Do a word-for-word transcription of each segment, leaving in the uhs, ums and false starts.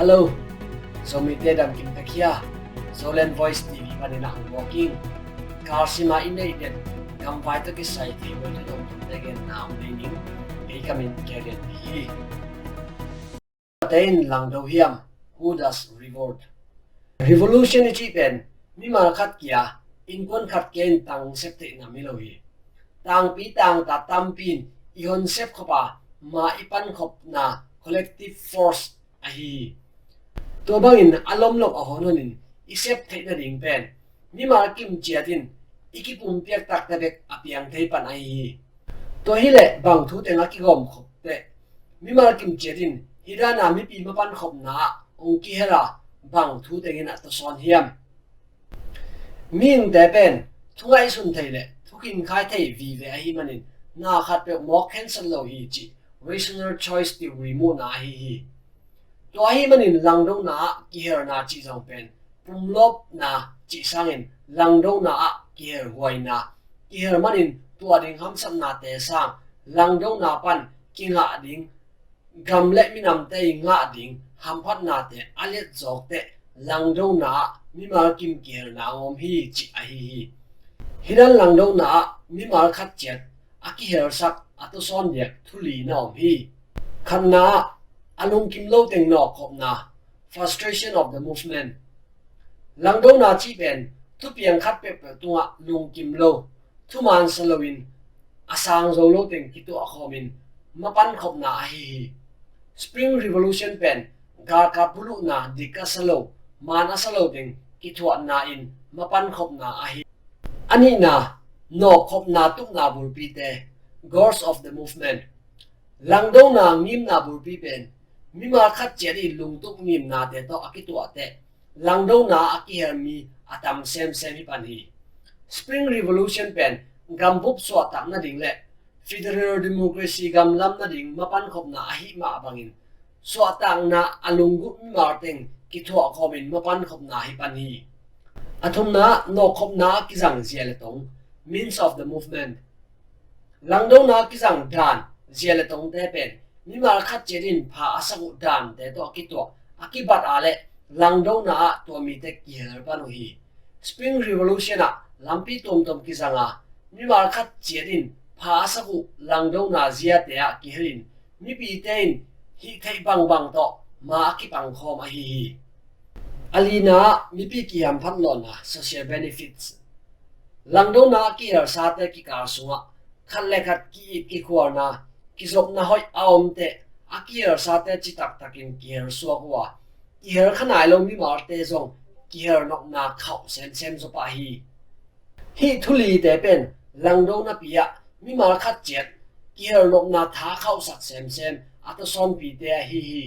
Hello, Zomite damkim pek hia? Zoland Voice T V panin a hong walking. Kalsima i neih den gamvai tawh kisai thei mawh tu dong tumte genna hong nei ning. Ei ka min Kelian hi. Te in langdo hiam? Who does revolt? Revolution i cih pen mimal khat kia innkuan khat kia in tang sep theihna mi lo hi. Tangpi tangta tampi in i hon sep khop a, ma i pankhopna collective force ahi hi. Tua bangin a lomlop a honhon in i sep theih nading pen mimal kimciat in i kipumpiak takte bek a piang thei pan ahi hi. Tua hileh bang thu teng a kigawm khop teh mimal kimciat in hih dana mipi mapan khopna ah hong kihel a, bang thu tengin a tawsawn hiam? Mihingte pen thu ngaihsun thei le thu kinkhai thei vive ahih manin na khat peuh mawk khensat lo hi cih rational choice theory muhna ahi hi. Tua ahih manin langdona ah kihelna cih zong pen pumlawpna cih sangin langdona ah kihelhuaina, kihel manin tuah ding hamsatnate sang langdona pan kingah ding, gam le minamte i ngah ding hamphatnate a liat zawk teh langdona ah mimal kim kihelna a om hi cih ahi hi. Hih dan langdona ah mimal khat ciat a kihelsak a tawsawn diak thu li na om hi. Khatna ah a lungkim lo teng nawkkhopna, frustration of the movement. Langdona cih pen thupiang khat peuhpeuh tungah lungkim lo, thuman sa loin a sang zo lo teng kituah khawmin mapan khopna ahi hi. Spring Revolution pen galkap buluhna dik a sa lo, man a sa lo teng kithuahna in mapan khopna ahi. A nihna, nawkkhopna tupna bulpite, goals of the movement. Langdona ngimna bulpi pen mimal khat ciat i lungtup ngimnate tawh a kituah teh langdona a kihel mi a tam semsem hi pan hi. Spring Revolution pen gambup suahtak nading le federal democracy gamlam nading mapan khopna ahih mah bangin suahtakna a lunggulh mimal teng kithuah khawmin mapan khopna hi pan hi. A thumna, nawkkhopna a kizang zia le tong, means of the movement. Langdona a kizang dan, zia le tongte pen mimal khat ciat in pha a sak uh dante tawh a kituah a kibat a le langdona ah tua mite kihel pan uh hi. Spring Revolution ah lampi tuamtuam kizang a, mimal khat ciat in pha a sak uh langdona ziate ah kihelin mipite in hih theih bangbang tawh ma a kipangkhawm ahi hi. A lina ah mipi kihamphat nawnna, social benefits. Langdona a kihelsate kikal sungah khat le khat ki-it kikhualna, kizopna hoih a om teh a kihelsate citaktakin kihel suak uh a, kihel kha nai lo mimalte zong kihel nopna khauh semsem zaw pah hi. Hih thu lite pen langdonapi ah mimal khat ciat kihel nopna tha khauhsak semsem a tawsawnpite ahi hi.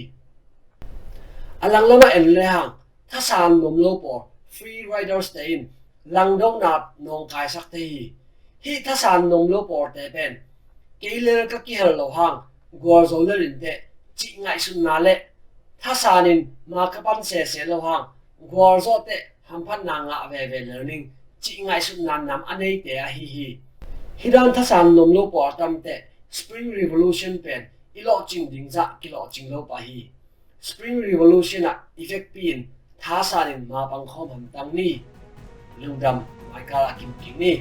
A langlamah en lehang thasan nuam lo pawl, free riders te in langdona nawngkaisak thei hi. Hih thasan nuam lo pawlte pen kei lel ka kihel lo hang gualzo lel in teh cih ngaihsutna le thasan in ma ka pan sese lo hang gualzawh teh hamphatna ngah veve lel ning cih ngaihsutna nam a neite ahi hi. Hih dan thasan nuam lo pawl a tam teh Spring Revolution pen i lawhcing ding zah kilawhcing lo pah hi. Spring Revolution ah i vekpi in thasan in ma pangkhawm hamtang ni. Lungdam, maikal a kim kik ni.